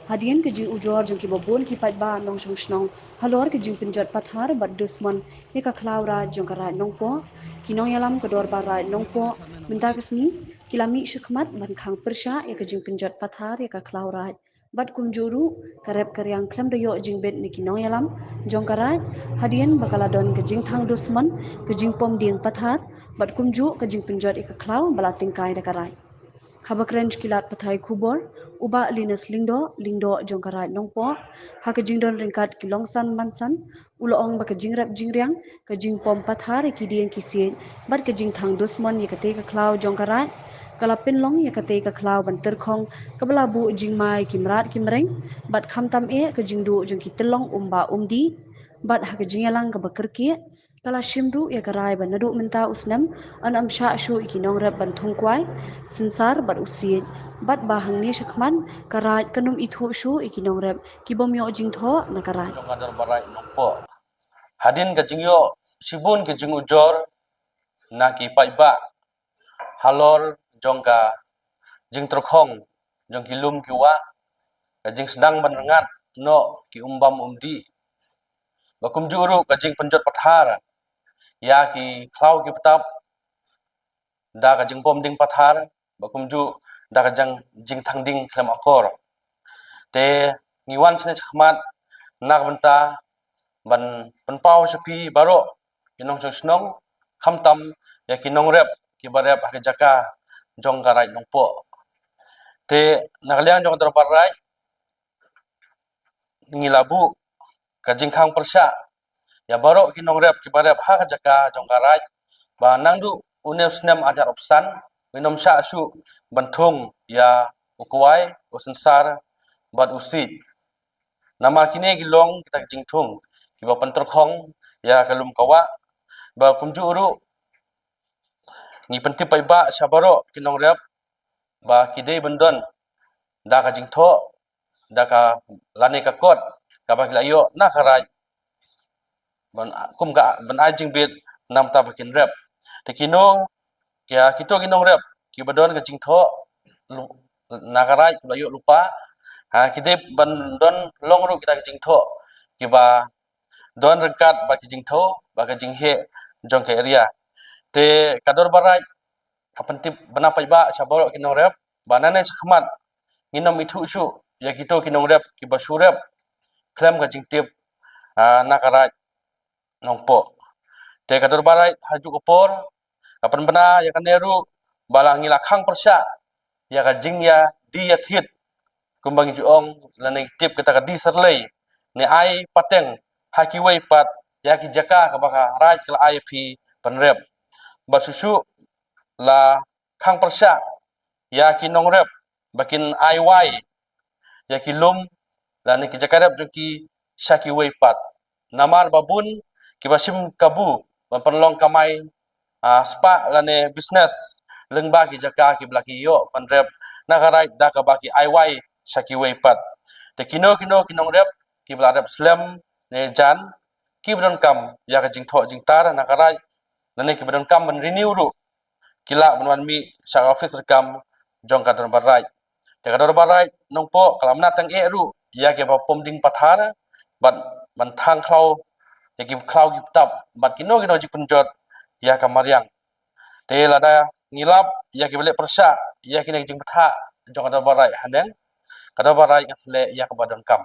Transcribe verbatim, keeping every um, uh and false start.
Hadien ka jingujor jong kiba bun ki paidbah nongshong shnong halor ka jingpynjot pathar bad dusmon ïa ka khlaw raid jong ka raid Nongpoh, ki nongïalam ka dorbar raid Nongpoh mynta ka sngi ki la mih shakhmat ban khang pyrshah ïa ka jingpynjot pathar ïa ka khlaw raid bad kumjuh ruh ka rep ka riang khlem da ïoh jingbit na ki nongïalam jong ka raid hadien ba ka la don ka jingthang dusmon, ka jingpom dieng pathar bad kumjuh ka jingpynjot ïa ka khlaw ba la tyngkai da ka raid. Haba kren sha ki lad pathai khubor, u Bah Linus Lyngdoh, Lyngdoh jong ka raid Nongpoh, ha ka jingdon ryngkat ki longsan mansan, u la ong ba ka jingrep jingriang, ka jingpom pathar ïa ki dieng ki siej bad ka jingthang dusmon ïa katei ka khlaw jong ka raid ka la pynlong ïa katei ka khlaw ban tyrkhong kaba la buh jingma ïa ki mrad ki mreng bad khamtam eh ka jingduh jong ki tyllong um bah um dih bad ha ka jingïalang kaba kyrkieh ka la shim ruh ïa ka rai ba naduh mynta u snem yn ym shah shuh ïa ki nongrep ban thung kwai, synsar bad u siej bad ba hangne shakhmat ka raid kan ym ithuh shuh ïa ki nongrep ki bym ïoh jingthoh na ka raid. Jong ka dorbar raid Nongpoh. Hadien ka jingïoh shibun ki jingujor na ki paidbah halor jong ka jingtyrkhong jong ki lum ki wah, ka jingsdang ban rngat noh ki um bam um dih, ba kumjuh ruh ka jingpynjot pathar ïa ki khlaw ki btap da ka jingpom dieng pathar, ba kumjuh da ka jing, jingthang dieng khlem akor. Te ngi wan shane shakhmat na ka bynta ban pynpaw sha phi baroh ki nongshong shnong, khamtam ïa ki nongrep kiba rep ha ka jaka jong ka raid Nongpoh. Te na ka liang jong ka dorbar raid ngi la buh ka jingkhang pyrshah ïa baroh ki nongrep kiba rep ha ka jaka jong ka raid ba naduh une u snem hajar arphew san ngin ym shah shuh ban thung ïa u kwai, u synsar bad u siej. Namar kine ki long kita ki jingthung kiba pyntyrkhong ïa ka lum ka wah, ba kumjuh ruh ngi pyntip paidbah sha baroh ki nongrep ba ki dei ban don da ka jingthoh, da ka lane ka kot kaba ki la ïoh na ka raid ban kum ka ban ai jingbit namar ba kin rep. Te kino, ïa kito ki nongrep kiba don ka jingthoh lu-, na ka raid kiba la ïoh lypa, ha, ki dei ban don long ruh kita ki jingthoh kiba don ryngkat bad ki jingthoh bad ka jingheh jong ka area. Te ka dorbar raid ka pyntip bynta paidbah sha baroh ki nongrep ba nangne shakhmat ngin ym ithuh shuh ïa kito ki nongrep kiba shu rep khlem ka jingtip, ah, na ka raid Nongpoh. Te ka dorbar raid ha kajuh ka por ka pynbna ïa kane ruh ba la ngi la khang pyrshah ïa ka jingïadie ïathied kumba ngi ju ong lane ngi tip kata ka die syrlei ne ai pateng ha kiwei pat ïa ki jaka kaba ka raid ka la ai ïa phi ban rep. Bad shuh shuh la khang pyrshah ïa ki nongrep ba kin ai wai ïa ki lum lane ki jaka rep jong ki sha kiwei pat. Namar ba bun kiba shim kabu ban pynlong kamai, ah, spah lane business lyngba ki jaka kiba la ki ïoh ban rep na ka raid da kaba ki ai wai sha kiwei pat. Te kino kino ki nongrep kiba la rep slem ne jan kiba donkam ïa ka jingthoh jingtar na ka raid lane kiba donkam ban renew ruh ki lah ban wan mih sha ka office treikam jong ka dorbar raid. Te ka dorbar raid Nongpoh ka la mynta tang eh ruh ïa kiba pom dieng pathar bad ban thang khlaw ïa ki khlaw ki btap bad kino kino jingpynjot ïa ka mariang. Te lada ngi lap ïa kiba leh pyrshah ïa kine ki jingpyrshah jong ka dorbar raid haneng, ka dorbar raid kan sa leh ïa kaba donkam.